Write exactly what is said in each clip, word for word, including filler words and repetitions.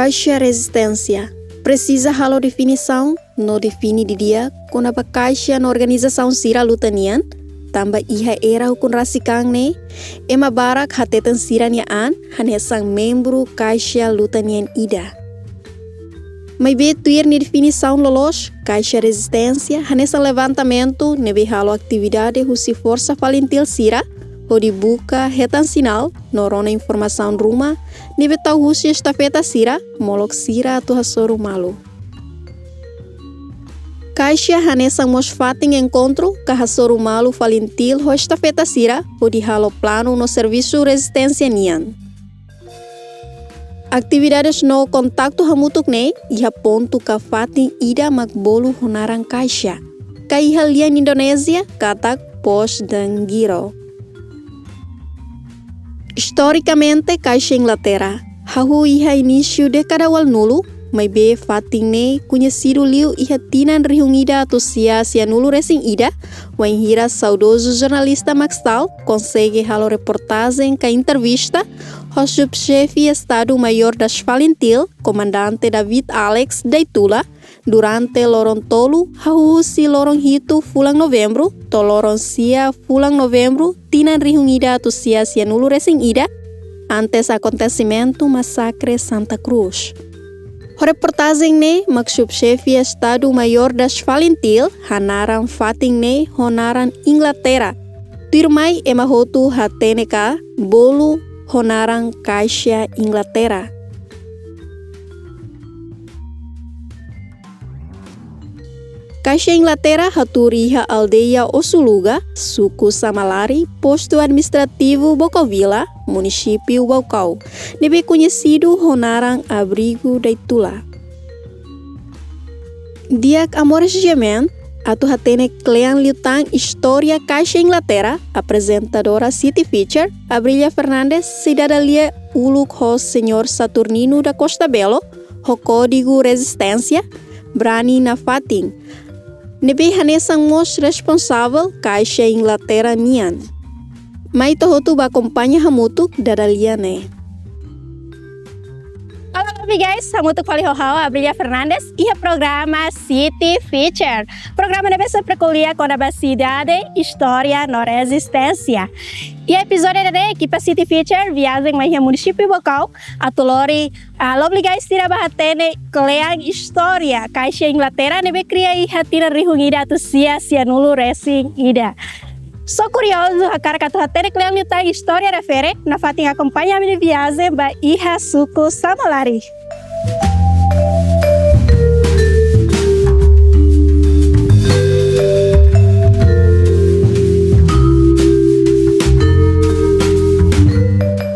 Kaixa Rezisténsia. Presiza halo definisaun no define didi'ak kona-ba kaixa no organizasaun sira luta nian, tanba iha era ukun rasik an ne'e, ema barak hateten sira-nia an hanesan membru kaixa luta nian ida. Maibé tuir nia definisaun loloos, kaixa rezisténsia hanesan levantamentu ne'ebé halo atividade husi forsa FALINTIL sira, hodi buka hetan sinál no rona informasaun ruma ne'ebé tau husi estafeta sira, molok sira atu hasoru malu. Kaixa hanesan mós fatin enkontru ka hasoru malu FALINTIL ho estafeta sira, hodi halo planu no servisu rezisténsia nian. Atividades no kontaktu hamutuk ne'e iha pontu ka fatin ida mak bolu ho naran kaixa, ka iha lian Indonézia katak pos dan giro. Istorikamente, kaixa Inglaterra hahú iha inísiu dékada ualunulu, maibé fatin ne'e koñesidu liu iha tinan rihun ida atus sia sianulu resin ida, wainhira saudozu jornalista Max Stahl konsege halo reportajen ka entrevista ho subxefe Estadu Maiór das FALINTIL, komandante David Alex Daitula, durante loron tolu, hahú husi loron hitu fulan Novembru to'o loron sia fulan Novembru tinan rihun ida atus sia sianulu resin ida, antes akontesimentu masakre Santa Cruz. Ho reportajen ne'e mak subxefe Estadu Maiór das FALINTIL hanaran fatin ne'e ho naran Inglaterra. Tuirmai ema hotu hatene ka bolu ho naran kaixa Inglaterra. Kaixa Inglaterra hatuur iha aldeia Osuluga, suku Samalari, postu administrativu Baucau Vila, munisípiu Baucau, ne'ebé koñesidu ho naran Abrigo Daitula. Di'ak, amores G M N, atu hatene kle'an liután istória kaixa Inglaterra, aprezentadora City Feature, Abrilia Fernandes, sei dada lia uluk ho Señór Saturnino da Costa Belo, ho kódigu rezisténsia, brani nafatin, ne'ebé hanesan mós responsavel kaixa Inglaterra nian. Mai ita hotu bá akompaña hamutuk dada lia ne'e. Olá, amigos, hamutuk fali ho ha'u, Abrilia Fernandes, iha programa City Feature. Programa ne'ebé sempre ko'alia kona-ba sidade, istória no rezisténsia. Iha epizódiu ida-ne'e, ekipa City Feature viajen mai iha munisípiu Baucau, atu lori, ah, lubuk legál sira ba hatene kle'an istória kaixa Inglaterra ne'ebé kria iha tinan rihun ida atus sia sianulu resin ida. Só kuriozu hakarak atu hatene kle'an liután istória refere, nafatin akompaña ami-nia viajen ba iha suku Samalari.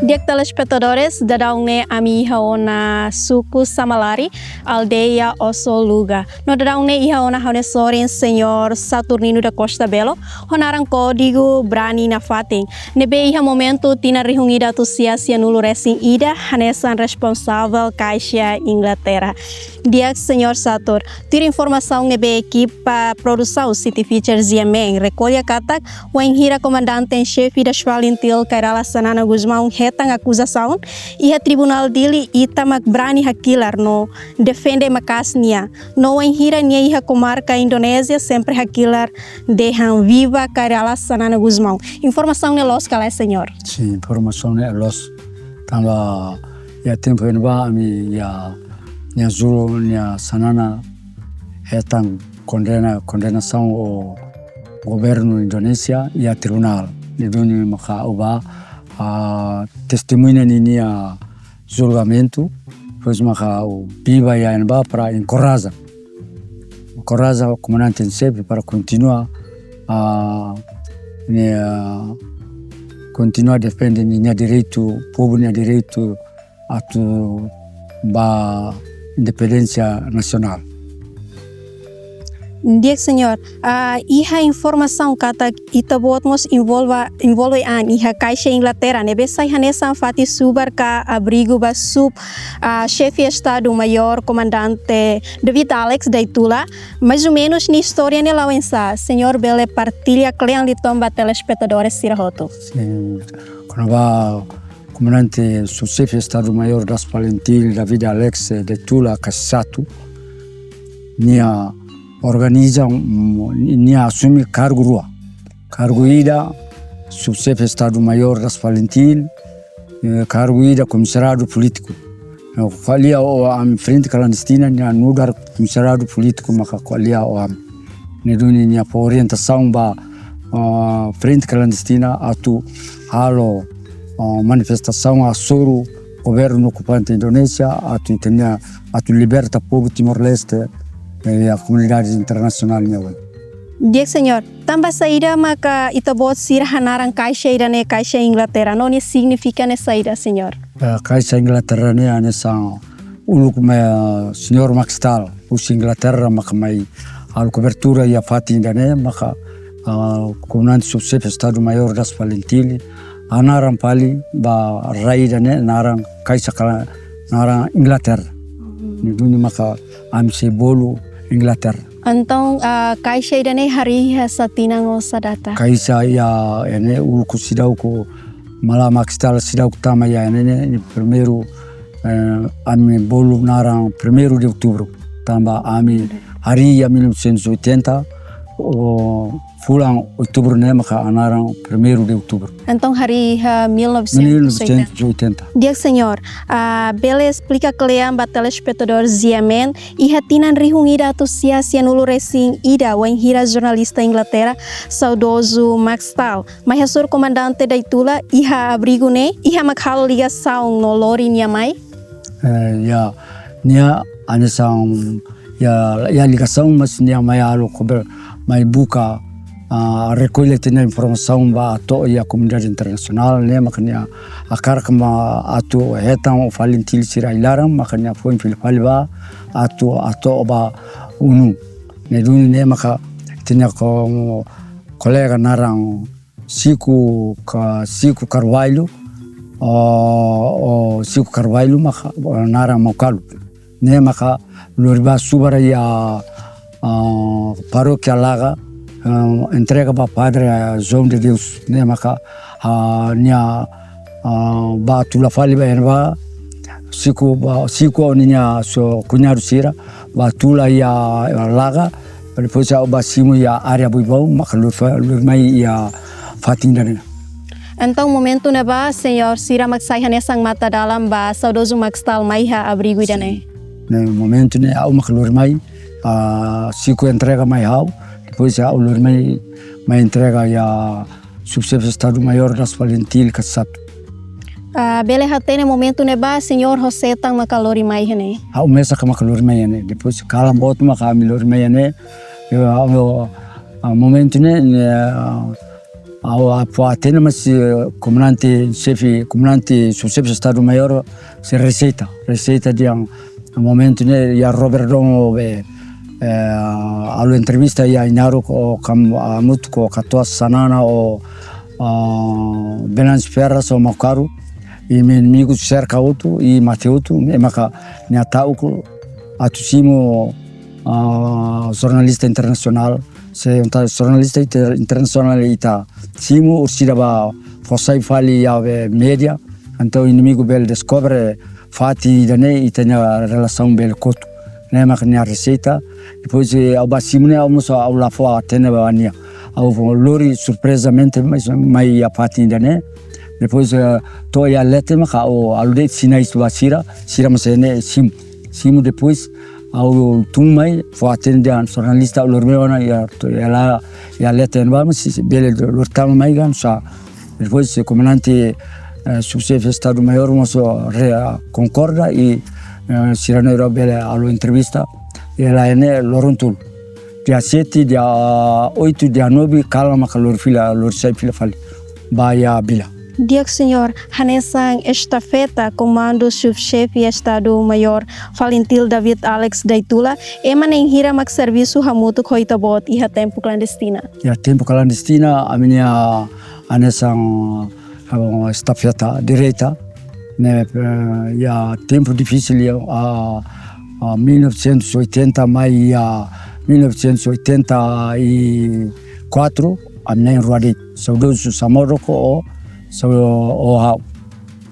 Di'ak telespetadores, daudaun ne'e ami iha ona suku Samalari, aldeia Osoluga. No daudaun ne'e iha ona ha'u-nia sorin Señór Saturnino da Costa Belo, ho naran kódigu brani nafatin, ne'ebé iha momentu tinan rihun ida atus sia sianulu resin ida hanesan responsavel kaixa Inglaterra. Di'ak, Señór Satur, tuir informasaun ne'ebé ekipa produsaun City Feature G M N rekolla katak, wainhira komandante en xefe das FALINTIL Kay Rala Xanana Gusmão hetan akuzasaun iha Tribunál Dili, ita mak brani hakilar no defende maka'as nia. No wainhira nia iha komarka Indonézia sempre hakilar dehan viva Kay Rala Xanana Gusmão. Informasaun ne'e loos ka lae, Señór? Sin, informasaun ne'e loos. Tanba iha tempu ne'ebá ami iha, nia juru, nia xanana hetan kondena, kondenasaun ho governu Indonézia iha tribunál. Ne'e duni maka ha'u bá, ah, testemuña ninia julgamentu, depois maka ha'u bá iha ne'ebá para enkoraja. Enkoraja komandante en xefe para kontinua, ah, ne'e, ah, kontinua defende ninia direitu, povu nia direitu atu ba independénsia nasionál. Di'ak, Señór. Ah, iha informasaun katak ita-boot mós envolve, envolve an iha kaixa Inglaterra, ne'ebé sai hanesan fatin subar ka abrigu ba sub, ah, xefe Estadu Maiór Komandante David Alex Daitula. Mais ou menus nia istória ne'e la'o oinsá? Señór bele partilla kle'an liután ba telespetadores sira hotu? Sin, kona-ba Komandante Subxefe Estadu Maiór das FALINTIL, David Alex Dettula Kasatu, nia organiza, mm, nia asume kargu rua. Kargu ida, Subxefe Estadu Maiór das FALINTIL, eh, kargu ida, Komissariadu Polítiku. Eh, ko'alia ho ami Frente Klandestina, nia nu'udar Komissariadu Polítiku maka ko'alia ho ami. Ne'e duni nia fó orientasaun ba, ah, Frente Klandestina atu halo, ah, manifestasaun hasoru governu okupante Indonézia atu ita-nia, atu liberta povu Timor-Leste, eh, iha komunidade internasionál nian. Di'ak, señór. Tanba saida maka ita-boot sira hanaran kaixa ida-ne'e kaixa Inglaterra? No nia signifika ne'e saida, señór? Eh, kaixa Inglaterra ne'e hanesan uluk mai, eh, señór Max Stahl, husi Inglaterra maka mai halo kobertura iha fatin ida-ne'e maka, ah, Komandante Subxefe Estadu Maiór das FALINTIL hanaran fali ba rai ida-ne'e naran kaixa kala naran Inglaterra. Ne'e duni maka ami sei bolu Inglaterra. Entaun, ah, kaixa ida-ne'e harii iha sá tinan ou sá data? Kaixa iha ne'e uluk seidauk, malae Max Stahl seidauk tama iha ne'e, ne'e primeiru, eh, ami bolu naran primeiru de outubro. Tanba ami harii iha mil novecentos e oitenta, o fulan outubro ne'e maka hanaran primeiru de outubro. Entaun harii iha mil novecentos e oitenta. Di'ak, señór. Ah, bele esplika kle'an ba telespetadór G M N, iha tinan rihun ida atus sia sianulu resin ida, wainhira jornalista Inglaterra, saudozu Max Stahl, mai hasoru Komandante Dettula iha abrigu ne'e, iha mak halo ligasaun no lori nia mai? Eh, ya, nia hanesan, ya, ya ligasaun, mas nia mai halo kober, mai buka, ah, rekolla tiha nia informasaun ba to'o iha komunidade internasionál, ne'e maka nia hakarak atu hetan ho FALINTIL sira iha laran, maka nia foin fila fali ba atu, atu ba unu. Ne'e duni ne'e maka ita-nia ko-, kolega naran Chico Ca-, Chico Carvalho, o, o Chico Carvalho maka naran Maucalo. Ne'e maka lori ba subar iha, ah, parókia Laga, ah, entrega ba Padre João de Deus. Ne'e maka, ah, nia, ah, ba tula fali ba iha ne'ebá, Chico ba, Chico ho ninia so kuñadu sira, ba tula iha Laga, depois ha'u ba simu iha área Buibau, maka lori fa-, lori mai iha fatin ida-ne'e. Entaun, momentu ne'ebá, señór sira mak sai hanesan matadalan ba saudozu Max Stahl mai iha abrigu ida-ne'e? Ne'e, momentu ne'e, ha'u maka lori mai, ah, Chico entrega mai ha'u, depois ha'u lori mai, mai entrega iha Subxefe Estadu Maiór das FALINTIL Kasatu. Ah, bele hatene momentu ne'ebá, señór ho sé tan maka lori mai iha ne'e? Ha'u mesak maka lori mai iha ne'e. Depois kalan boot maka ami lori mai iha ne'e. Yo, ha'u, ah, momentu ne'e, ne'e, ah, ha'u fó hatene mas, eh, komandante xefe, komandante Subxefe Estadu Maiór sei reseita. Reseita dehan momentu ne'e iha Robert Dom be, eh, halo entrevista iha Ainaro ho kam-, hamutuk ho Katoa Xanana ho, ah, Venâncio Ferraz ho Maucaro. I inimigu serka hotu, i mate hotu, ne'e maka nia ta'uk atu simu, ah, jornalista internasionál. Se entaun jornalista inter-, internasionál ita simu, orsida ba fó sai fali iha be média, entaun inimigu bele deskobre fatin ida-ne'e, ita-nia relasaun bele kotu. Ne'e maka nia reseita. Depois, eh, ha'u ba simu ne'e, ha'u mós ha'u la fó hatene ba nia. Ha'u fó lori surprezamente, mas mai iha fatin ida-ne'e. Depois, eh, to'o iha leten maka ha'u halo de'it sinais ba sira, sira mós ne'e simu. Simu depois, ha'u tun mai, fó hatene dehan jornalista ha'u lori mai ona iha, to'o iha la, iha leten ba, mas bele lori tama mai kan sa. Depois, eh, komandante, eh, Subxefe Estadu Maiór mós re-, ah, konkorda i, eh, sira na'in-rua bele halo entrevista. I lae ne'e loron tolu. Dia sete, dia oito, dia nove, kalan maka lori fila, lori sai fila fali ba iha vila. Di'ak, señór, hanesan estafeta Komandu Subxefe Estadu Maiór FALINTIL David Alex Dettula, ema na'in hira mak servisu hamutuk ho ita-boot iha tempu klandestina? Iha tempu klandestina, ami-nia hanesan, ah, estafeta direta, ne'e, eh, iha tempu difisil iha, ah, ah, mil novecentos e oitenta mai iha mil novecentos e oitenta e quatro, ami na'in-rua de'it, saudozu Samoro ho, sau-, ho ha'u.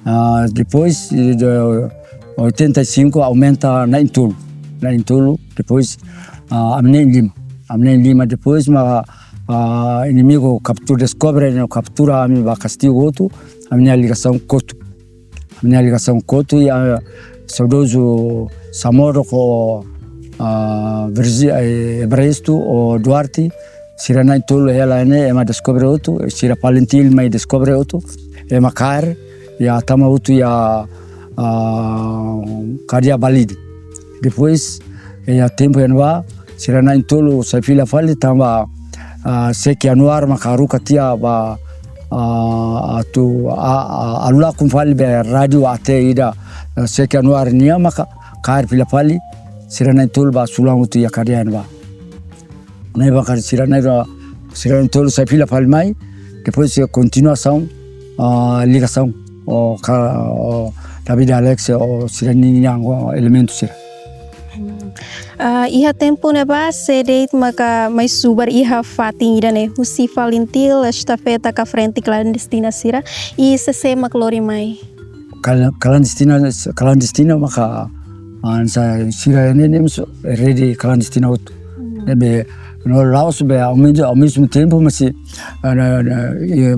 Ah, depois, eh, de oitenta e cinco aumenta na'in-tolu. Na'in-tolu, depois, ah, ami na'in-lima. Ami na'in-lima, depois, mak, ah, inimigu kaptura, deskobre, ne'e kaptura ami ba kastigu hotu, ami-nia ligasaun kotu. Ami-nia ligasaun kotu iha saudozu Samoro ho, ah, Virgi-, eh, Evaristo ho Duarte, sira na'in-tolu hela ne'e ema deskobre hotu, sira FALINTIL mai deskobre hotu, ema kaer, iha tama hotu iha, ah, kadeia Balide. Depois, iha tempu iha ne'ebá, sira na'in-tolu sai fila fali tanba, ah, Xeque Anuar maka haruka tiha ba, ah, atu, ah, ah, alu lakon fali be rádiu até ida, ah, Xeque Anuar nian maka kaer fila fali, sira na'in-tolu ba sulan hotu iha kadeia ne'ebá. Ne'e ba kaer sira na'in-, sira na'in-tolu sai fila fali mai, depois iha kontinuasaun, ah, ligasaun, ho ka, ho David Alex, ho sira-nia, ho elementu sira. Hmm. Ah, iha tempu ne'ebá sé de'it maka mai subar iha fatin ida-ne'e, husi FALINTIL, estafeta ka frente klandestina sira, i sé-sé mak lori mai? Kal-, klandestina, klandestina maka, ah, hanesan sira ne'e, ne'e mós rede klandestina hotu. Hmm. Ne'ebé, no la'ós be aumenta, ao mesmo tempo, mas, ah, na, na, eh,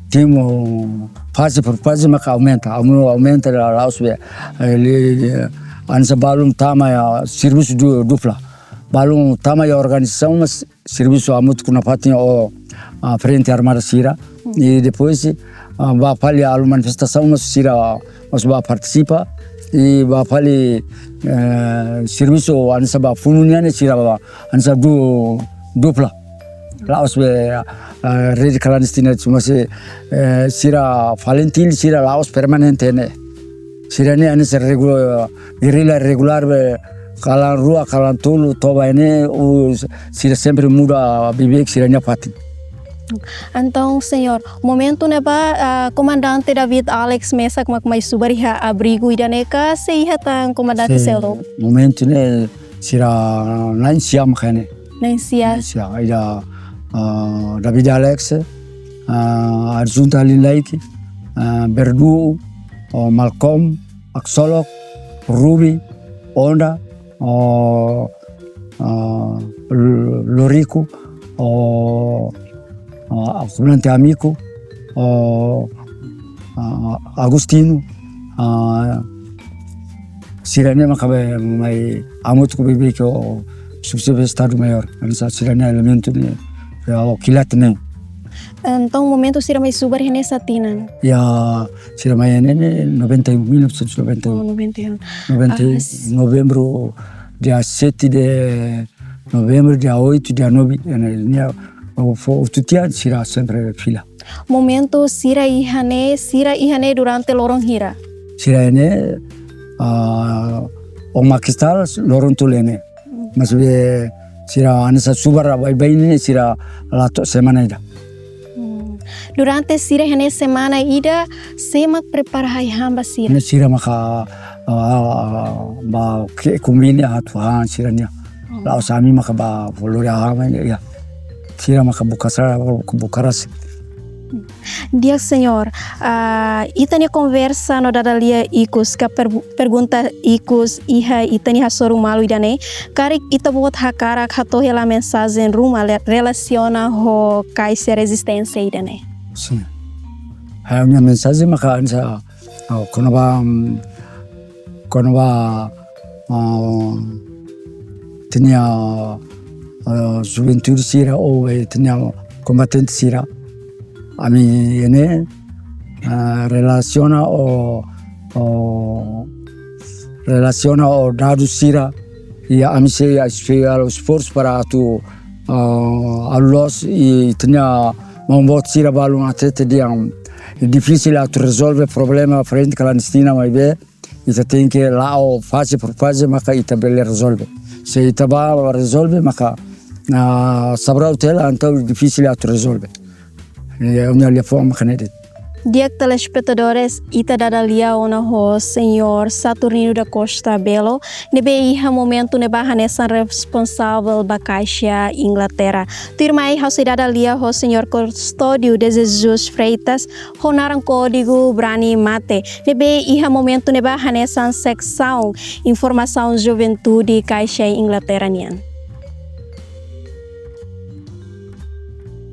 tempu faze por faze maka aumenta, aumenta, aumenta la-, la'ós be, eh, li-, li-, hanesan balun tama iha servisu du-, dupla. Balun tama iha organizasaun, mas servisu hamutuk nafatin ho, ah, Frente Armada sira. Hmm. I depois, ah, ba fali halo manifestasaun, mas sira mós ba partisipa. I ba fali, eh, servisu hanesan ba funu nian ne'e sira ba hanesan du-, dupla. La'ós be, eh, rede klandestina, mas, eh, sira FALINTIL, sira la'ós permanente ne'e. Sira ne'e hanesan regu-, gerrilla regulár be kalan rua, kalan tolu, to'o ba ne'e, o, sira sempre muda beibeik sira-nia fatin. Entaun, señór, momentu ne'ebá, ah, Komandante David Alex mesak mak mai subar iha abrigu ida-ne'e ka, se iha tan komandante Sé, seluk? Momentu ne'e sira na'in-sia mak iha ne'e. Na'in-sia. Na'in-sia, iha, ah, David Alex, ah, Adjunta Alin Laiki, ah, Berdu, oh, Malcolm, Aksolok, Ruby, Onda, oh, ah, L-, Loriku, oh, ah, Komandante Amiku, oh, ah, Agostinho, ah, sira ne'e maka be mai hamutuk ho beibeik ho Subxefe Estadu Maiór, hanesan sira-nia elementu ne'e, iha, o kilat ne'e. Entaun, momentu sira mai subar iha ne'e sá tinan? Iha, sira mai iha ne'e, ne'e noventa e um, mil novecentos e noventa e um. Oh, noventa e um. Noventa e um, Ah, s- novembru, dia sete de novembru, dia oito, dia nove, iha ne'e, ne'e, o fo-, hotu tiha, sira sempre fila. Momentu sira iha ne'e, sira iha ne'e durante loron hira? Sira iha ne'e, ah, o makistal loron tolu iha ne'e. Mas be sira hanesan subar baibain ne'e sira la to'o semana ida. Hmm. Durante sira iha ne'e semana ida, sé mak prepara hahán ba sira? Ne'e sira maka, ah, ba ke kombini atu hahán sira-nian. Hmm. La'ós ami maka ba lori hahán mai ne'e, ya. Sira maka buka sara, buka, buka rasik. Di'ak, señór. Ah, ita-nia konversa no dada lia ikus ka per-, pergunta ikus iha ita-nia hasoru malu ida-ne'e. Karik ita-boot hakarak hato'o hela mensajen ruma le-, relasiona ho Kaixa Rezisténsia ida-ne'e? Sin. Ha'u-nia mensajen maka hanesan, ah, kona-ba, mm, kona-ba, ah, ita-nia, ah, juventude sira ou, eh, ita-nia kombatente sira. Ami iha ne'e, ah, relasiona ho, ho, relasiona ho dadus sira, i ami sei, sei halo esforsu para atu, ah, halo loos i ita-nia maun-boot sira balun hatete dehan difisil atu rezolve problema frente klandestina maibé ita tenke la'o faze por faze maka ita bele rezolve. Se ita ba rezolve maka, ah, sabraut hela entaun difisil atu rezolve. Iha ha'u-nia liafuan maka ne'e de'it. Di'ak telespetadores, ita dada lia ona ho Señór Saturnino da Costa Belo, ne'ebé iha momentu ne'ebá hanesan responsavel ba Kaixa Inglaterra. Tuirmai ha'u sei dada lia ho Señór Custódio de Jesus Freitas, ho naran kódigu Brani Mate, ne'ebé iha momentu ne'ebá hanesan seksaun informasaun juventude Kaixa Inglaterra nian.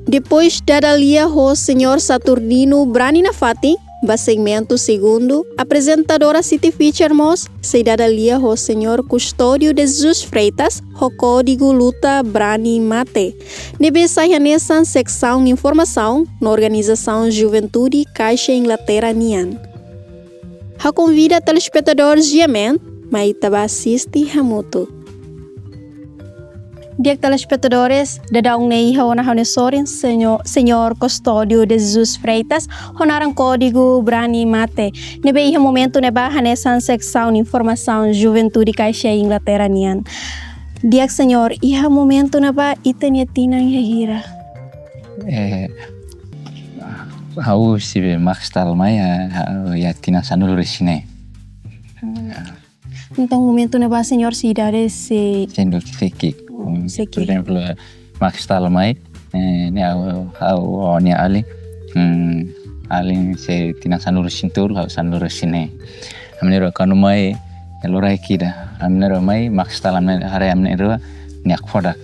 Depois dada lia ho Señór Saturnino brani nafatin, ba segmentu segundu, aprezentadora City Feature mós sei dada lia ho Señór Custódio de Jesus Freitas, ho kódigu luta Brani Mate, ne'ebé sai hanesan seksaun informasaun no organizasaun juventude Kaixa Inglaterra nian. Ha'u konvida telespetadór G M N, mai ita bá asiste hamutuk. Di'ak telespetadores, daudaun ne'e iha ona ha'u-nia sorin, Señór, Señór Custódio de Jesus Freitas, ho naran kódigu Brani Mate, ne'ebé iha momentu ne'ebá hanesan seksaun informasaun juventude Kaixa Inglaterra nian. Di'ak Señór, iha momentu ne'ebá ita-nia tinan iha hira? Eh, ha'u husi Max Tala mai, eh, ha'u iha tinan sanulu-resin-neen. Hmm. Entaun momentu ne'ebá Señór nia idade sei... Sendo sei ki'ik. Hmm, sei ki'ik. Por ezemplu, Max Tala mai, eh, ne'e ha'u, ha'u, ha'u-nia alin, hmm, alin sei tinan sanulu-resin-tolu, ha'u sanulu-resin-neen. Ami na'in-rua kuandu mai, eh, loraik ida. Ami na'in-rua mai, Max Tala mai, haree ami na'in-rua, nia hakfodak.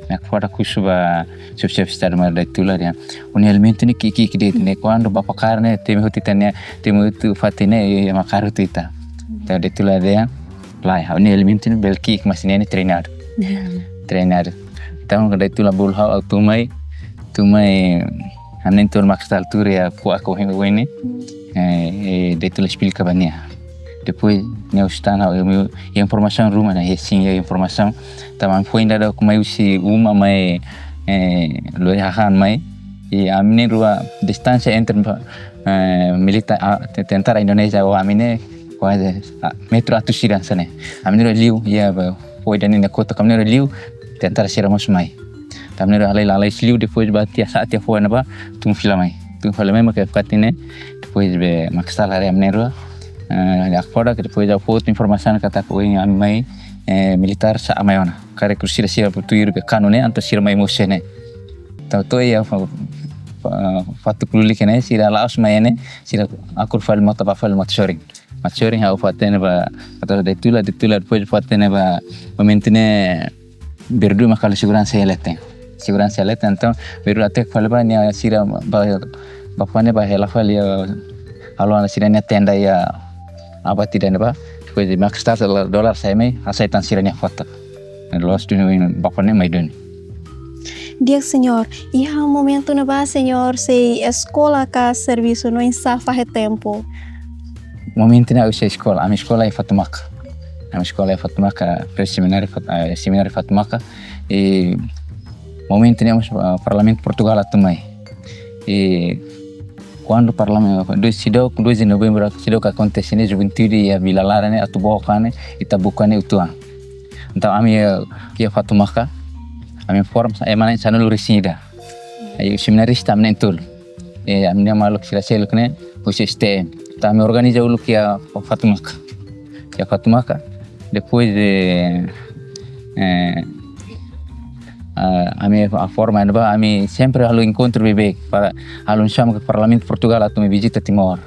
Nia hakfodak husu ba xefe, xefe estadu mai Daitula dehan: "Ó-nia alimentu ne'e ki'ik-ki'ik de'it ne'e, kuandu bá fakar ne'e, temi hotu ita-nia, temi hotu fatin ne'e, eh, maka'as hotu ita." Entaun Daitula dehan: "Lae, ha'u-nia alimentu ne'e bele ki'ik, mas ne'e, ne'e treinadu." Ya. Treinadu. Entaun Daitula bolu ha'u, ha'u tun mai, tun mai, ami na'in-tolu Max Tala tuur iha kuak ohin ne'e. Eh, eh, Daitula esplika ba nia. Depois, nia husu tan ha'u, eh, iha informasaun ruma ne'e, eh, sin, iha informasaun. Tanba foin daudauk mai husi uma mai, eh, lori hahán mai. I ami na'in-rua distánsia entre, eh, milita-, ah, te-, tentara Indonézia ho ami ne'e kuaze, ah, metru atus sira hanesan ne'e. Ami na'in-rua liu, iha ba, foin ida-ne'e nia kotuk, ami na'in-rua liu, tentara sira mós mai. Ami na'in-rua halai, halai liu, depois bá tiha sa'e, tiha foho ne'ebá, tun fila mai. Tun fila mai, mak fatin ne'e, depois be Max Tala haree ami na'in-rua, eh, hakfodak, depois ha'u fó hotu informasaun katak ohin ami mai, eh, militár sa'e mai ona. Karik sira, sira tuir be kanu ne'e, entaun sira mai mosu ne'e. Entaun to'o iha fa-, fa-, fatuk lulik ne'e, sira la'ós mai ne'e, sira akur fali mota, bá fali mota sorin. Mota sorin ha'u fó-hatene ba, ba Daitula, Daitula depois fó-hatene ba, momentu ne'e Verdun mak halo seguransa iha leten. Seguransa iha leten, entaun Verdun hateke fali ba nia sira ba, ba fane ba hela fali, eh, halo ona sira-nia tenda iha abate ida-ne'ebá. Depois de Max Tala dala ida sai mai, hasai tan sira-nia foto. Loos duni, ba fane mai duni. Di'ak Señór, iha momentu ne'ebá Señór sei eskola ka servisu no oinsá fahe tempu? Momentu ne'e ha'u sei eskola, ami eskola iha Fatumaka. Ami eskola iha Fatumaka, pre-semináriu Fat-, eh, semináriu Fatumaka. I momentu ne'e mós, ah, Parlamentu Portugál atu mai. I kuandu parlamentu, dois, seidauk, dois de novembro, seidauk akontese ne'e, juventude iha Vila Lara ne'e atu book an ne'e, ita buka ne'e uitoan. Entaun ami, eh, iha Fatumaka, ami forma, ema na'in sanulu-resin-ida. I seminarista ami na'in-tolu. Eh, ami-nia maluk sira seluk ne'e husi S T M. Entaun ami organiza uluk iha Fatumaka. Iha Fatumaka. Depois de, eh, ah, ami a forma ne'ebá, ami sempre halo enkontru beibeik para halo chama ke Parlamentu Portugál atu mai vizita Timor.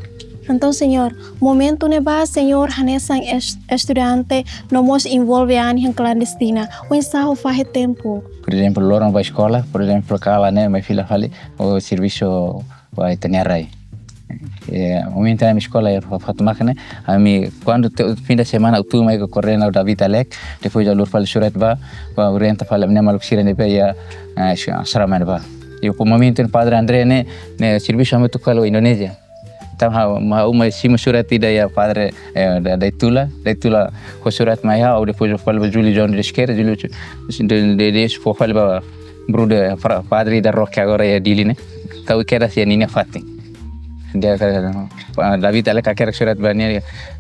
Entaun Señór, momentu ne'ebá Señór hanesan es-, estudante no mós envolve an iha klandestina, oinsá ó fahe tempu? Por ezemplu, loron bá eskola, por ezemplu, kalan ne'e mai fila fali, ou servisu ba ita-nia rai. Eh, momentu ami eskola iha Fa-, Fatumaka ne'e, ami kuandu te-, fin de semana utu mai ke koordena ho David Alec, depois ha'u lori fali surat ba, ba orienta fali ami-nia maluk sira ne'ebé iha, eh, asrama ne'ebá. I momentu ne'e Padre André ne'e, ne'e servisu ami tuku fali Indonézia. Entaun ha'u, ha'u mai simu surat ida iha Padre, eh, Da-, Daitula, Daitula fó surat mai ha'u, depois fó fali ba Júlio João de Esquerda, Júlio de, de, de, fó fali ba brother, fra-, Padre ida Roque agora iha Dili ne'e. Entaun hakerek iha ninia fatin. Dehan, ah, David Alec hakerek surat ba nia,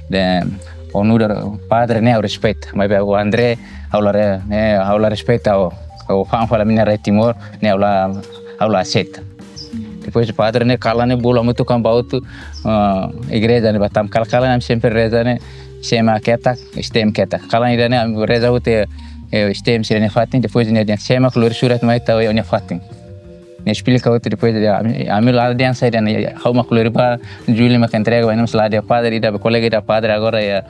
dehan, ó nu'udar padre ne'e ha'u respeita, maibé ó André, ha'u la re-, ne'e, ha'u la respeita, ó, ó fa'an fali ami-nia rai Timor, ne'e ha'u la, ha'u la aseita. Depois padre ne'e kalan ne'e bolu ami atu kan bá hotu, ah, igreja ne'ebá, tanba kalan-kalan ami sempre reza ne'e S T M ketak, S T M ketak. Kalan ida-ne'e ami reza hotu, eh, S T M sira-nia fatin, depois nia dehan sé mak lori surat mai tau iha ó-nia fatin. Nia esplika hotu, depois nia dehan ami, ami la dehan saida, ha'u mak lori bá, Júlia mak entrega bá, ne'e mós la dehan, padre ida, kolega ida padre agora iha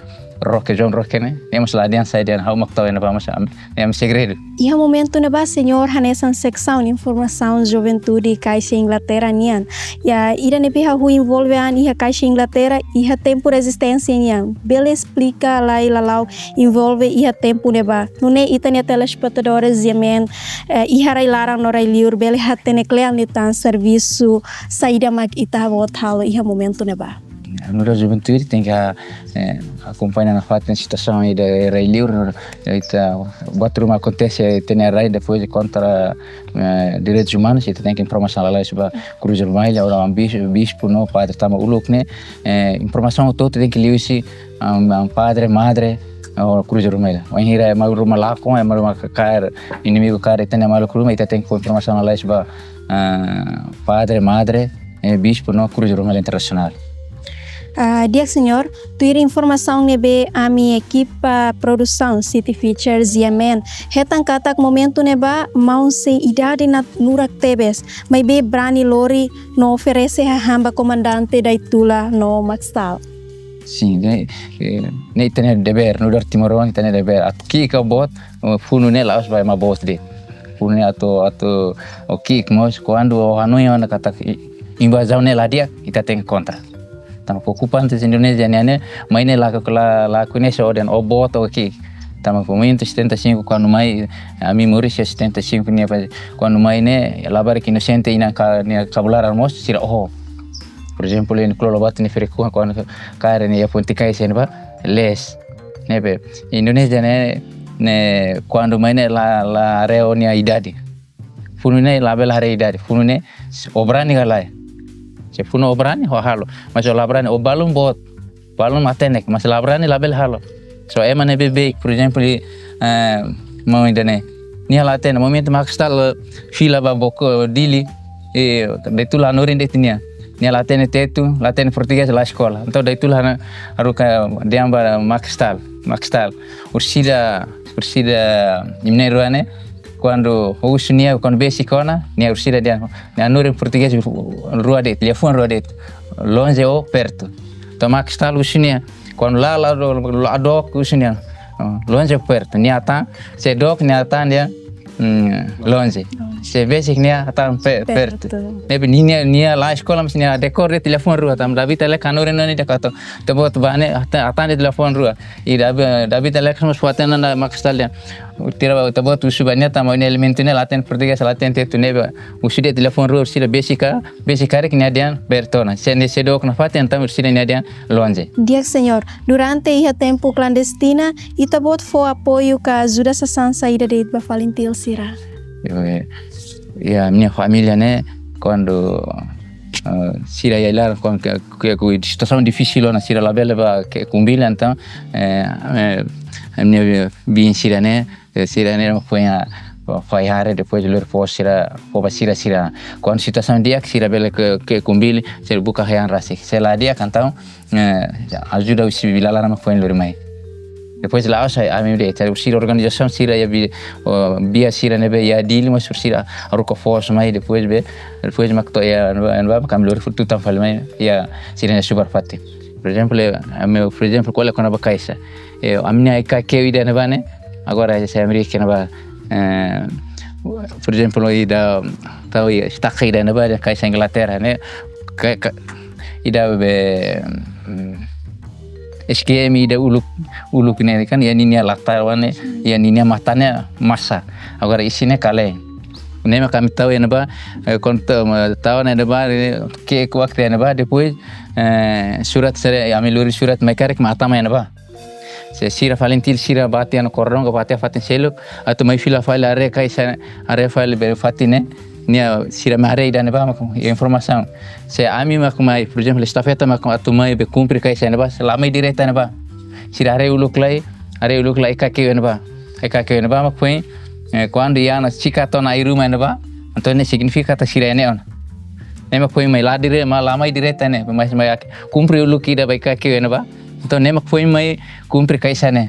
Roque, João Roque ne'e, ne'e mós la dehan saida, ha'u mak tau iha ne'ebá, mas ami, ne'e ami segredu. Iha momentu ne'ebá, señór hanesan seksaun informasaun juventude Kaixa Inglaterra nian. Iha ida ne'ebé hahú envolve an iha Kaixa Inglaterra iha tempu rezisténsia nian. Bele esplika lai Lalau envolve iha tempu ne'ebá. Nune'e ita-nia telespetadores G M N, eh, iha rai-laran no rai-liur bele hatene kle'an liután servisu saida mak ita-boot halo iha momentu ne'ebá. Nu'udar juventude tenke, eh, akompaña nafatin situasaun ida iha rai-liur, no ita buat ruma akontese iha ita-nia rai, depois kontra, eh, direitus umanus, ita tenke informa lalais ba Cruz Vermelha, ou bis-, bispu no padre tama uluk ne'e, eh, informasaun hotu-hotu tenke liuhusi, am, am, padre, madre, ou Cruz Vermelha. Wainhira ema ruma lakon, ema ruma kaer, inimigu kaer ita-nia maluk ruma, ita tenke fó informasaun lalais ba, ah, padre, madre, eh, bispu no Cruz Vermelha Internasionál. Ah, di'ak señór, tuir informasaun ne'ebé ami ekipa produsaun City Features G M N hetan katak momentu ne'ebá maun sei idade nanurak tebes, maibé brani lori no oferese hahán ba komandante Daitula no Maxtal. Sin, ne'e, eh, ne'e ita-nia devér, nu'udar timoroan ita-nia devér. Atu ki'ik ka boot, eh, funu ne'e la'ós ba ema boot de'it. Funu ne'e atu, atu ó ki'ik mós, kuandu ó hanoin ona katak i-, invazaun ne'e la di'ak, ita tenke kontra. Tanba okupantes Indonézia nian ne'e, mai ne'e la, la, la koñese ó dehan, ó boot ó ki'ik. Tanba momentu setenta e cinco kuandu mai, ami moris iha setenta e cinco nian, kuandu mai ne'e, labarik inosente inan ka, nia kabun laran mós, sira oho. Por ezemplu, iha Klolovatu nia ferik-oan kuandu kaer nia iha Ponte Kaixa ne'ebá, lees. Ne'ebé, Indonézia ne'e, ne'e kuandu mai ne'e la, la haree ó-nia idade. Funu ne'e labele haree idade. Funu ne'e s-, ó brani ka lae. Se funu ó brani, ó halo. Mas ó la brani, ó balun boot. Balun matenek, mas la brani labele halo. Só ema ne'ebé beik, por ezemplu, eh, maun ida-ne'e. Nia la hatene, momentu Maxtal, eh, fila ba Boko, Dili, eh, Daitula hanorin de'it nia. Nia la hatene Tetun, la hatene portugés, la eskola. Entaun Daitula hana, haruka dehan ba Maxtal, Maxtal. Orsida, orsida, imi na'in-rua ne'e, kuandu husu nia, kuandu besik ona, nia orsida dehan, nia hanorin portugés rua de'it, liafuan rua de'it. Longe ou perto. Entaun Maxtal husu nia, kuandu la, la, la, la dook husu nia. Oh, longe ou perto. Nia hatán, se dook nia hatán dehan, mm, longe. Se besik nia hatán pe-, perto. Perto. Ne'ebé nia, nia la eskola mas nia dekór de'it liafuan rua, tanba David Alex hanorin ona nia katak, ita-boot bá ne'e, hatán, hatán de'it liafuan rua. I Davi-, David Alex mós fó-hatene ona Maxtal dehan, ita-boot husu ba nia tanba nia elementu ne'e la hatene portugés, la hatene Tetun, ne'ebé husu de'it liafuan rua, orsida besik ka, besik karik nia dehan perto ona. Se nia sei dook nafatin, entaun orsida nia dehan longe. Di'ak señór, durante iha tempu klandestina, ita-boot fó apoiu ka ajuda sasán saida de'it ba FALINTIL sira? Yo, eh, iha ami-nia família ne'e, kuandu, eh, sira iha ai-laran, kuandu ke, ke, ke situasaun difisil ona, sira labele bá ke'e kumbili, entaun, eh, eh, ami-nia biin sira ne'e, eh, sira ne'e foin, ah, fai haree, depois lori fó sira, fó ba sira, sira. Kuandu situasaun di'ak, sira bele ke'e, ke'e kumbili, sira buka hela rasik. Se la di'ak, entaun, eh, ajuda husi biin laran mak foin lori mai. Depois la'ós ami de'it, sira organizasaun sira iha bi-, oh, biin sira ne'ebé iha Dili mós sira haruka fó mai, depois be, depois mak to'o iha, iha, iha, mak ami lori fó tutan fali mai, iha sira-nia subar fatin. Por ezemplu, ami, por ezemplu, ko'alia kona-ba kaixa. Eh, ami-nia ai-kakeiu ida ne'ebá ne'e, agora se ami rike ne'ebá, eh, por ezemplu, ida, tau iha estaka ida ne'ebá, ida kaixa Inglaterra ne'e, ka, ka, ida be, mm, S K M ida uluk, uluk ne'e kan, iha ninia lata ne'e, iha ninia matan ne'e masa. Agora isin ne'e kalen. Ne'e mak ami tau iha ne'ebá, eh, kuandu tau, tau iha ne'ebá, eh, ke'e kuak iha ne'ebá, depois, eh, surat sira, ami lori surat mai karik mak hatama iha ne'ebá. Se sira FALINTIL sira bá tiha ona kordong, ka bá tiha fatin seluk, atu mai fila fali haree kaixa, haree fali be fatin ne'e, nia sira mai haree ida ne'ebá mak informasaun. Se ami mak mai, por ezemplu, estafeta mak atu mai be kumpre kaixa ne'ebá, se la mai direta ne'ebá. Sira haree uluk lai, haree uluk lai ai-kakeiu ne'ebá. Ai-kakeiu ne'ebá mak foin, eh, kuandu iha ona sika tona ai-ruma ne'ebá, entaun ne'e signifika katak sira iha ne'e ona. Ne'e mak foin mai, la dire, mak la mai direta ne'e, mas mai ak-, kumpre uluk ida ba iha kaki ne'ebá. Entaun ne'e mak foin mai kumpre kaixa ne'e.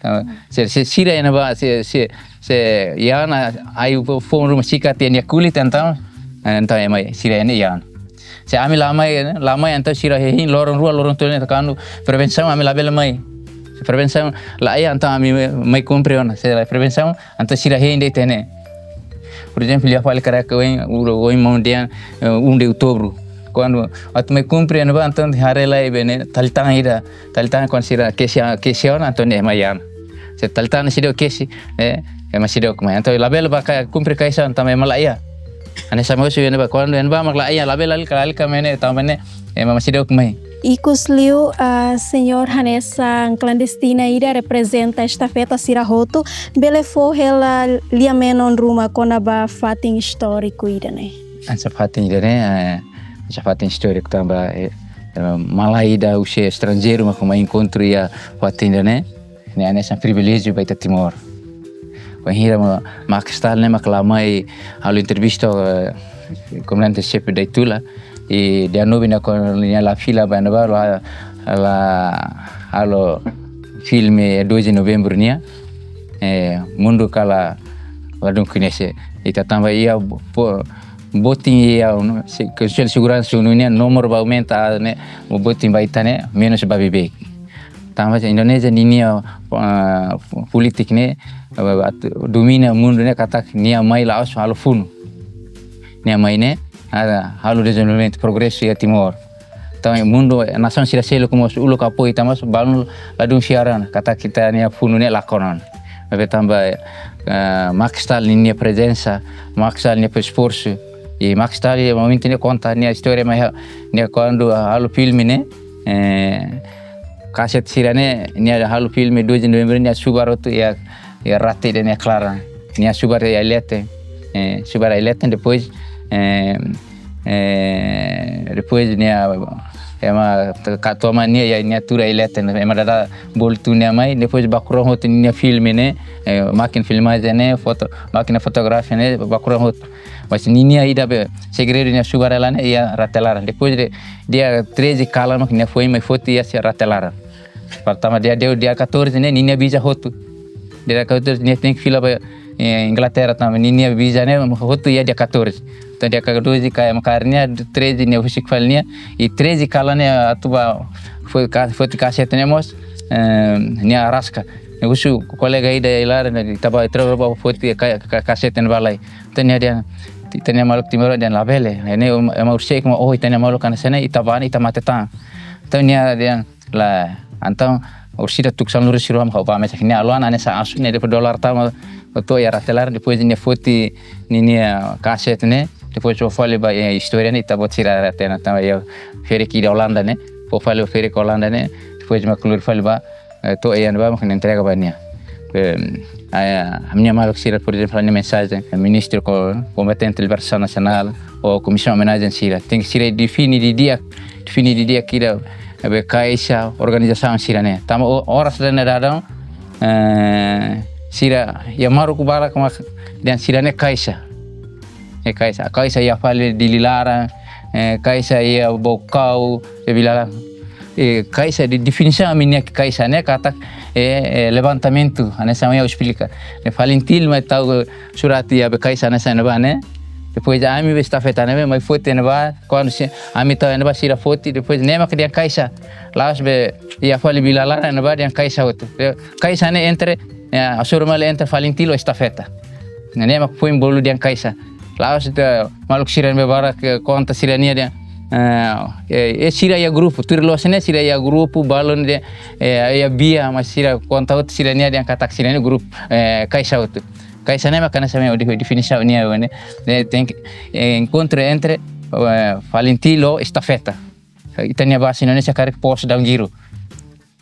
Ah, se, se sira ne'ebá, se, se, se iha ona ai-fuan ruma sikat iha nia kulit entaun, entaun ema sira ne'e iha ona. Se ami la mai, la mai entaun sira hein loron rua, loron tolu ne'e, kuandu prevensaun ami labele mai. Se prevensaun laiha entaun ami mai, mai kumpre ona. Se la prevensaun entaun sira hein de'it ne'e. Por ezemplu, iha fali karik ohin, ulo ohin maun dehan, eh, um de outubro. Kuandu atu mai kumpre ne'ebá entaun haree lai be ne'e, tali tan ida, tali tan kuandu sira kesi, kesi ona entaun ne'e ema iha ona. Se tali tan seidauk kesi, eh, ema seidauk mai. Entaun labele ba ka kumpre kaixa entaun ema laiha. Hanesan mós ne'ebá, kuandu ne'ebá mak laiha, labele lalika, lalika mai ne'e, tanba ne'e ema seidauk mai. Ikusliu, ah, señór hanesan klandestina ida reprezenta estafeta sira hotu, bele fó hela lia-menon ruma kona-ba fatin istóriku ida-ne'e. Hanesan fatin ida-ne'e, eh, hanesan fatin istóriku tanba, eh, eh, malae ida husi estranjeiru mak mai enkontru iha fatin ida-ne'e. Ne'e hanesan priviléjiu ba ita Timor. Wainhira ma-, Max Stahl ne'e mak la mai halo entrevista, eh, komandante-xefe Daitula, i dia nove ne'e kuandu nia la fila ba ne'ebá, la, la halo filme doze de novembro nian, eh, mundu kala ladún koñese. Ita tanba iha bo-, bo-, botin iha, no, se, Konsellu Seguransa ONU nian, nomor ba aumenta ne'e, botin ba ita ne'e, menus ba beibeik. Tanba Indonézia ninia, ah, polítika ne'e, ah, atu domina mundu ne'e katak nia mai la'ós halo funu. Nia mai ne'e, ah, halo dezenvolvimentu, progresu iha Timor. Entaun, mundu, nasaun sira seluk mós uluk apoiu, tanba mós balun ladún fiar ona katak ita-nia funu ne'e lakon ona. Maibé tanba, ah, Max Stahl ninia prezensa, Max Stahl nia esforsu. I Max Stahl, iha momentu ne'e konta nia istória, mas nia kuandu halo filme ne'e, eh, kasete sira-ne'e, nia halo filme doze de novembro, nia subar hotu iha, iha rate ida-ne'e klaran. Nia subar iha ai-leten, eh, subar ai-leten, depois, eh, eh, depois nia, ema, ka-, katuas nia, iha nia tuur ai-leten, ema dada bolu tun nia mai, depois baku rona hotu nia filme ne'e, eh, mákina filmajen ne'e, foto, mákina fotografia ne'e, baku rona hotu. Mas ninia ida be segredu nia subar hela ne'e iha rate laran. Depois de dia treze kalan mak nia foin mai foti iha rate laran. Pertama dia, dia, dia catorze ne'e ninia visa hotu. Dia catorze nia tenke fila ba, eh, Inglaterra tanba ninia visa ne'e hotu iha dia catorze. Entaun dia catorze kalan mak nia, treze nia husik fali nia, i treze kalan ne'e atu ba fo-, ka-, foti kasete ne'e mós, eh, nia araska. Ne'e husu kolega ida iha laran, ita ba, ita ba foti ka-, ka-, kasete ne'e ba lai. Entaun nia dehan, ita-nia maluk Timor dehan labele. Ne'e ema, ema husu kma, oh, ita-nia maluk hanesan ne'e, ita ba ne'e, ita mate tan. Entaun nia dehan, lae, entaun orsida tuku sanulu-resin rua ha'u ba mesak. Nia halo hanesan asu ne'e, depois dolar tama, to'o iha rate laran, depois nia foti ninia kasete ne'e, depois fó fali ba, eh, istória ne'e, ita-boot sira hatene, tanba iha ferik ida Olanda ne'e, fó fali ba ferik Olanda ne'e, depois mak kleur fali ba, eh, to'o iha ne'ebá mak nia entrega ba nia. Eh, ah, ami-nia maluk sira, por ezemplu, nia mensajen, eh, Ministru ko-, Kompetente Libertasaun Nasionál, ou Komisaun Omenajen sira. Tenke sira define didi'ak, define didi'ak ida, eh, be kaixa, organizasaun sira-ne'e. Tanba o-, oras ida-ne'e daudaun, eh, sira iha Marrocos barak mak dehan sira-ne'e kaixa. Eh, kaixa, kaixa iha fali Dili laran, eh, kaixa iha Baucau, iha Vila Laran. Eh, kaixa de-, definisaun ami-nia kaixa ne'e katak, eh, eh, levantamentu, hanesan ha'u esplika. Ne'e FALINTIL mai tau surat iha be kaixa hanesan ne'ebá ne'e. Depois ami be estafeta ne'ebé mai foti ne'ebá, kuandu se, ami tau ne'ebá sira foti, depois ne'e mak dehan kaixa. La'ós be iha fali Vila Laran ne'ebá dehan kaixa hotu. Eh, kaixa ne'e entre, eh, hasoru malu entre FALINTIL ho estafeta. Ne'e mak foin bolu dehan kaixa. La'ós ita maluk sira ne'ebé barak, eh, konta sira-nia dehan, eh, eh, eh, sira iha grupu, tuir loos ne'e sira iha grupu, balun dehan, eh, iha via, mas sira konta hotu sira-nia dehan katak sira-nia grupu, eh, kaixa hotu. Kaixa ne'e mak hanesan ami-nia definisaun nian ne'e. Ne'e tenke, eh, enkontru entre, eh, FALINTIL ho estafeta. Ita-nia bahasa Indonesia karik pos daun giru.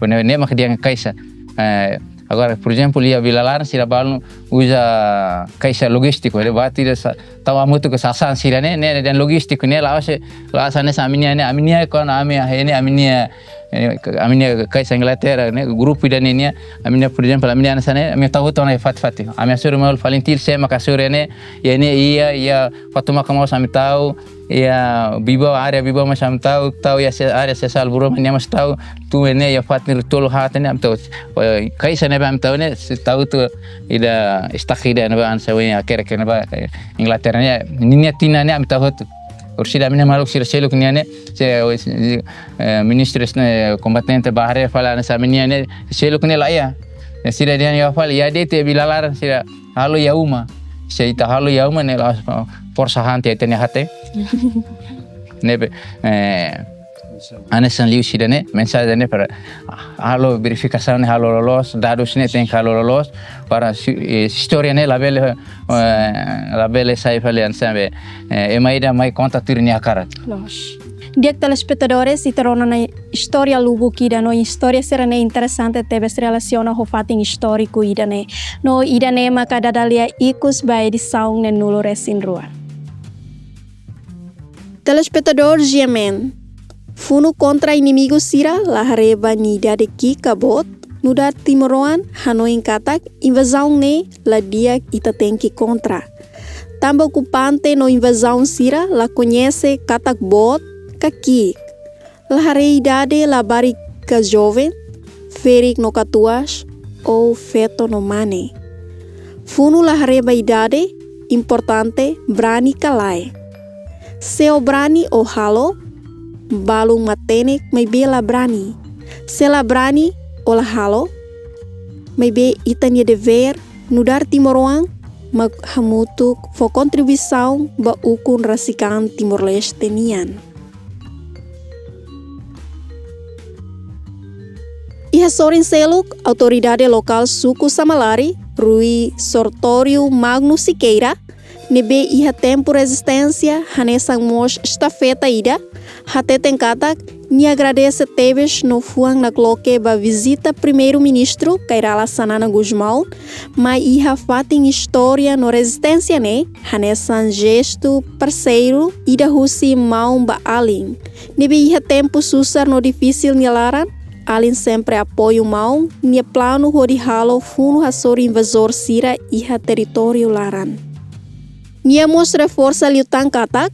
Ne'e, ne'e mak dehan kaixa. Eh, agora, por ezemplu, iha Vila Laran, sira balun uza kaixa lojístiku, ne'e ba tira sa-, tau hamutuk ho sasán sira-ne'e, ne'e dehan lojístiku, ne'e la'ós, la'ós hanesan ami-nia, ne'e ami-nia, kuandu ami, ne'e ami-nia, Eh, ami-nia Caixa Inglaterra ne'e, grupu ida-ne'e nian, ami-nia, por ezemplu, ami-nia hanesan ne'e, ami tau hotu ona iha fatin-fatin. Ami hasoru malu fali, entaun sé maka hasoru ne'e, iha ne'e, iha, iha Fatumaca mós ami tau, iha Bibau, área Bibau mós ami tau, tau iha se-, área Sesal Buroma nian mós tau, tuir ne'e iha fatin tolu haat ne'e ami tau. Eh, Caixa ne'ebé ami tau ne'e, sei tau hotu ida, estoke ida ne'ebé hanesan ohin hakerek ne'ebá, eh, Inglaterra ne'e, ninia tinan ne'e ami tau hotu. Orsida ami-nia maluk sira seluk nian ne'e, se, eh, ministrus ne'e, kombatente ba haree fali hanesan ami-nian ne'e, seluk ne'e laiha. Ne'e sira dehan iha fali, iha de'it iha vila laran sira halo iha uma. Se ita halo iha uma ne'e la'ós forsa han tiha ita-nia hate. Ne'ebé, eh, hanesan liuhusi ida-ne'e, mensajen ne'e para halo verifikasaun ne'e halo loloos, dadus ne'e tenke halo loloos, para si-, eh, istória ne'e labele, eh, labele sai fali hanesan be, eh, ema ida mai konta tuir nia hakarak. Loos. Di'ak telespetadores, ita rona ona istória lubuk ida no istória sira-ne'e interesante tebes relasiona ho fatin istóriku ida-ne'e. No ida-ne'e maka dada lia ikus ba edisaun neenulu resin rua. Telespetadór G M N, funu kontra inimigu sira la haree ba nia idade ki'ik ka boot, nu'udar timoroan hanoin katak invazaun ne'e la di'ak, ita tenke kontra. Tanba okupante no invazaun sira la koñese katak boot ka ki'ik. La haree idade, labarik ka joven, ferik no katuas, ou feto no mane. Funu la haree ba idade, importante brani ka lae. Se ó brani ó halo, balun matenek maibé la brani. Se la brani ó la halo, maibé ita-nia devér nu'udar timoroan mak hamutuk fó kontribuisaun ba ukun rasik an Timor-Leste nian. Iha sorin seluk, autoridade lokál suku Samalari, Rui Sortório Magno Siqueira, ne'ebé iha tempu rezisténsia hanesan mós estafeta ida, hateten katak nia agradese tebes no fuan nakloke ba vizita Primeiru-Ministru Kay Rala Xanana Gusmão, mai iha fatin istória no rezisténsia ne'e, hanesan jestu parseiru ida husi maun ba alin. Ne'ebé iha tempu susar no difisil nia laran, alin sempre apoiu maun nia planu hodi halo funu hasoru invazór sira iha territóriu laran. Nia mós reforsa liután katak,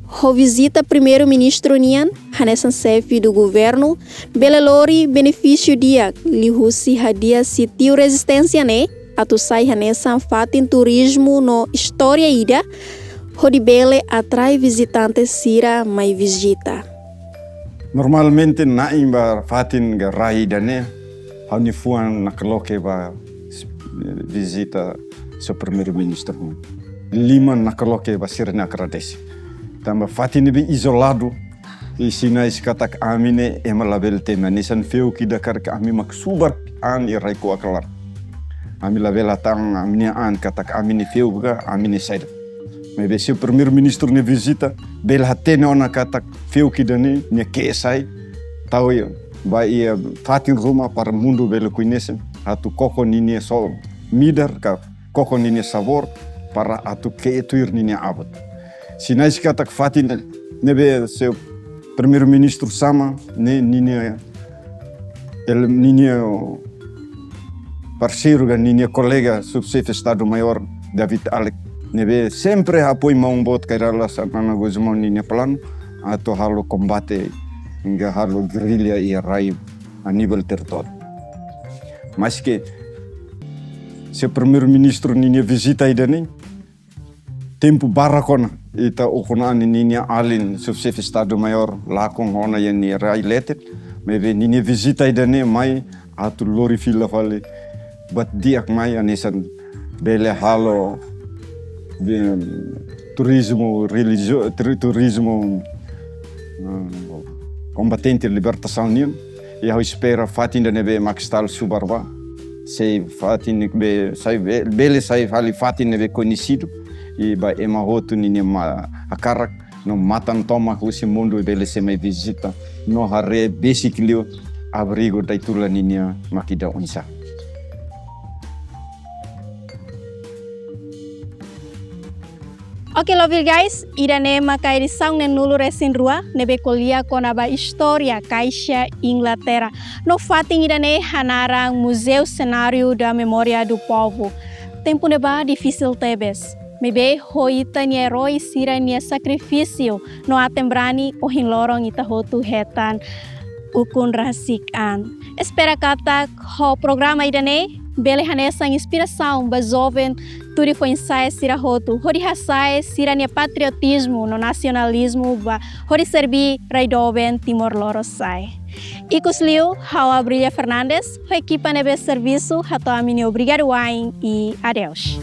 ho vizita Primeiru-Ministru nian, hanesan xefe do governu, bele lori benefísiu di'ak liuhusi hadi'a sitiu rezisténsia ne'e, atu sai hanesan fatin turizmu no istória ida, hodi bele atrai vizitante sira mai vizita. Normalmente na'in ba fatin ka rai ida-ne'e, ha'u-nia fuan nakloke ba vizita señór Primeiru-Ministru. Liman nakloke ba sira-nia agradese. Tanba fatin ne'ebé izoladu, i sinais katak ami ne'e ema labele temi, hanesan feuk ida karik ami mak subar an iha rai-kuak laran. Ami labele hatán ami-nia an katak ami ne'e feuk ka, ami ne'e saida. Maibé señór Primeiru-Ministru nia vizita, bele hatene ona katak feuk ida-ne'e, nia ke'e sai, tau iha, ba iha fatin ruma para mundu bele koñese, atu koko ninia so midar ka koko ninia sabór para atu ke'e tuir ninia abut. Sinais katak fatin ne'ebé señór Primeiru-Ministru sama, ne'e ninia, el, ninia parseiru ka ninia kolega Subxefe Estadu Maiór David Alec, ne'ebé sempre apoiu maun boot Kay Rala Xanana Gusmão ninia planu atu halo kombate ka halo gerrilla iha rai a nivel territóriu. Maske señór Primeiru-Ministru ninia vizita ida-ne'e, tempu barak ona ita ukun-an ninia alin Subxefe Estadu Maiór lakon ona iha nia rai leten, maibé ninia vizita ida-ne'e mai atu lori fila fali buat di'ak mai hanesan bele halo, em, turizmu relijio-, turi-, turizmu, em, kombatente libertasaun nian. I ha'u espera fatin ida-ne'ebé mak stál subar ba, sei fatin ne'ebé sai be-, bele sai fali fatin ne'ebé koñesidu, i ba ema hotu ninia ma-, hakarak no matan tomak husi mundu bele sei mai vizita no haree besik liu abrigu Daitulan ninia mak ida oinsá. Oke, lovely guys, ida-ne'e maka edisaun neenulu-resin-rua ne'ebé ko'alia kona-ba istória Kaixa Inglaterra. No fatin ida-ne'e hanaran Museu Senário da Memória do Povo. Tempu ne'ebá difisil tebes. Maibé ho ita-nia erói sira-nia sakrifísiu no aten-brani, ohin loron ita hotu hetan ukun rasik an. Espera katak ho programa ida-ne'e bele hanesan inspirasaun ba joven tuir foin-sa'e sira hotu, hodi hasa'e sira-nia patriotizmu no nasionalizmu ba hodi serbí rai doben Timor Lorosa'e. Ikusliu, ha'u Abrilia Fernandes, ho ekipa ne'ebé servisu, hato'o ami-nia obrigadu wa'in i adeus.